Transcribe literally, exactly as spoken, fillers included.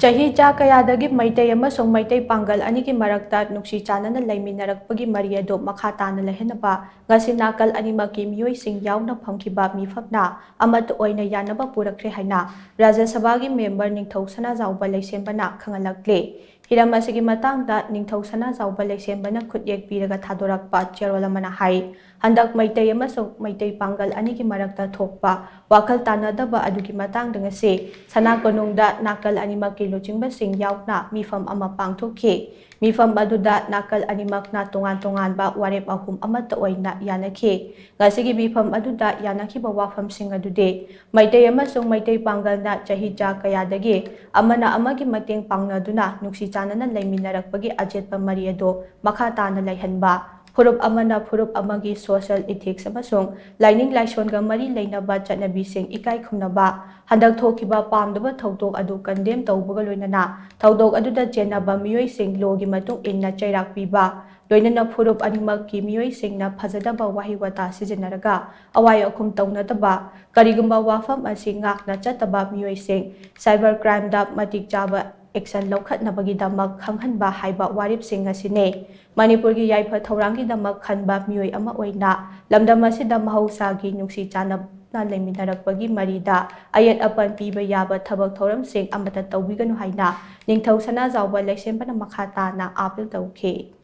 ꯆꯍꯤ ꯆꯥ ꯀꯌꯥꯗꯒꯤ ꯃꯩꯇꯩ ꯑꯃꯁꯨꯡ ꯃꯩꯇꯩ ꯄꯥꯡꯒꯜ ꯑꯅꯤꯒꯤ ꯃꯔꯛꯇ ꯅꯨꯡꯁꯤ ꯆꯥꯟꯅꯅ ꯂꯩꯃꯤꯟꯅꯔꯛꯄꯒꯤ ꯃꯔꯤ ꯑꯗꯨ ꯃꯈꯥ ꯇꯥꯅ ꯂꯩꯍꯟꯅꯕ ꯉꯁꯤ ꯅꯥꯀꯜ ꯑꯅꯤꯃꯛꯀꯤ ꯃꯤꯑꯣꯏꯁꯤꯡ ꯌꯥꯎꯅ ꯐꯝꯈꯤꯕ ꯃꯤꯐꯝꯅ ꯑꯃꯠꯇ ꯑꯣꯏꯅ ꯌꯥꯅꯕ ꯄꯨꯔꯛꯈ꯭ꯔꯦ ꯍꯥꯏꯅ ꯔꯥꯖ꯭ꯌ ꯁꯚꯥꯒꯤ ꯃꯦꯝꯕꯔ ꯅꯤꯡꯊꯧ ꯁꯅꯥꯖꯥꯎꯕ ꯂꯩꯁꯦꯝꯕꯅ ꯈꯪꯍꯜꯂꯛꯂꯤ꯫ ꯍꯤꯔꯝ ꯑꯁꯤꯒꯤ ꯃꯇꯥꯡꯗ ꯅꯤꯡꯊꯧ ꯁꯅꯥꯖꯥꯎꯕ ꯂꯩꯁꯦꯝꯕꯅ ꯈꯨꯠꯌꯦꯛ ꯄꯤꯔꯒ ꯊꯥꯗꯣꯔꯛꯄ ꯆꯦꯔꯣꯜ ꯑꯃꯅ ꯍꯥꯏ, ꯍꯟꯗꯛ ꯃꯩꯇꯩ ꯑꯃꯁꯨꯡ ꯃꯩꯇꯩ ꯄꯥꯡꯒꯜ ꯑꯅꯤꯒꯤ ꯃꯔꯛꯇ ꯊꯣꯛꯄ ꯋꯥꯈꯜ ꯇꯥꯅꯗꯕ ꯑꯗꯨꯒꯤ ꯃꯇꯥꯡꯗ ꯉꯁꯤ ꯁꯅꯥ ꯀꯣꯅꯨꯡꯗ ꯅꯥꯀꯜ ꯑꯅꯤꯃꯛꯀꯤ ꯂꯨꯆꯤꯡꯕꯁꯤꯡ ꯌꯥꯎꯅ ꯃꯤꯐꯝ ꯑꯃ ꯄꯥꯡꯊꯣꯛꯈꯤ꯫ ꯃꯤꯐꯝ ꯑꯗꯨꯗ ꯅꯥꯀꯜ ꯑꯅꯤꯃꯛꯅ ꯇꯣꯉꯥꯟ ꯇꯣꯉꯥꯟꯕ ꯋꯥꯔꯦꯞ ꯑꯍꯨꯝ ꯑꯃꯠꯇ ꯑꯣꯏꯅ ꯌꯥꯅꯈꯤ꯫ ꯉꯁꯤꯒꯤ ꯃꯤꯐꯝ ꯑꯗꯨꯗ ꯌꯥꯅꯈꯤꯕ ꯋꯥꯐꯝꯁꯤꯡ ꯑꯗꯨꯗꯤ ꯃꯩꯇꯩ ꯑꯃꯁꯨꯡ ꯃꯩꯇꯩ ꯄꯥꯡꯒꯜꯅ ꯆꯍꯤ ꯆꯥ ꯀꯌꯥꯗꯒꯤ ꯑꯃꯅ ꯑꯃꯒꯤ ꯃꯇꯦꯡ ꯄꯥꯡꯅꯗꯨꯅ ꯅꯨꯡꯁꯤ ꯆꯥꯟꯅꯅ ꯂꯩꯃꯤꯟꯅꯔꯛꯄꯒꯤ ꯑꯆꯦꯠꯄ ꯃꯔꯤ ꯑꯗꯨ ꯃꯈꯥ ꯇꯥꯅ ꯂꯩꯍꯟꯕ, ꯐꯨꯔꯨꯞ ꯑꯃꯅ ꯐꯨꯔꯨꯞ ꯑꯃꯒꯤ social ethics ꯑꯃꯁꯨꯡ ꯂꯥꯏꯅꯤꯡ ꯂꯥꯏꯁꯣꯟꯒ ꯃꯔꯤ ꯂꯩꯅꯕ ꯆꯠꯅꯕꯤꯁꯤꯡ ꯏꯀꯥꯏ ꯈꯨꯝꯅꯕ, ꯍꯟꯗꯛ ꯊꯣꯛꯈꯤꯕ ꯄꯥꯝꯗꯕ ꯊꯧꯗꯣꯛ ꯑꯗꯨ condemn ꯇꯧꯕꯒ ꯂꯣꯏꯅꯅ ꯊꯧꯗꯣꯛ ꯑꯗꯨꯗ ꯆꯦꯟꯅꯕ ꯃꯤꯑꯣꯏꯁꯤꯡ lawꯒꯤ ꯃꯇꯨꯡ ꯏꯟꯅ ꯆꯩꯔꯥꯛ ꯄꯤꯕ, ꯂꯣꯏꯅꯅ ꯐꯨꯔꯨꯞ ꯑꯅꯤꯃꯛꯀꯤ ꯃꯤꯑꯣꯏꯁꯤꯡꯅ ꯐꯖꯗꯕ ꯋꯥꯍꯩ ꯋꯥꯇꯥ ꯁꯤꯖꯤꯟꯅꯔꯒ ꯑꯋꯥꯏ ꯑꯈꯨꯝ ꯇꯧꯅꯗꯕ, ꯀꯔꯤꯒꯨꯝꯕ ꯋꯥꯐꯝ ꯑꯁꯤ ꯉꯥꯛꯅ ꯆꯠꯇꯕ ꯃꯤꯑꯣꯏꯁꯤꯡ cyber crimeꯗ ꯃꯇꯤꯛ ꯆꯥꯕ action ꯂꯧꯈꯠꯅꯕꯒꯤꯗꯃꯛ ꯈꯪꯍꯟꯕ ꯍꯥꯏꯕ ꯋꯥꯔꯦꯞꯁꯤꯡ ꯑꯁꯤꯅꯤ꯫ ꯃꯅꯤꯄꯨꯔꯒꯤ ꯌꯥꯏꯐ ꯊꯧꯔꯥꯡꯒꯤꯗꯃꯛ ꯈꯟꯕ ꯃꯤꯑꯣꯏ ꯑꯃ ꯑꯣꯏꯅ ꯂꯝꯗꯝ ꯑꯁꯤꯗ ꯃꯍꯧꯁꯥꯒꯤ ꯅꯨꯡꯁꯤ ꯆꯥꯟꯅꯅ ꯂꯩꯃꯤꯟꯅꯔꯛꯄꯒꯤ ꯃꯔꯤꯗ ꯑꯌꯦꯠ ꯑꯄꯟ ꯄꯤꯕ ꯌꯥꯕ ꯊꯕꯛ ꯊꯧꯔꯝꯁꯤꯡ ꯑꯃꯠꯇ ꯇꯧꯕꯤꯒꯅꯨ ꯍꯥꯏꯅ ꯅꯤꯡꯊꯧ ꯁꯅꯥꯖꯥꯎꯕ ꯂꯩꯁꯦꯝꯕꯅ ꯃꯈꯥ ꯇꯥꯅ appeal ꯇꯧꯈꯤ꯫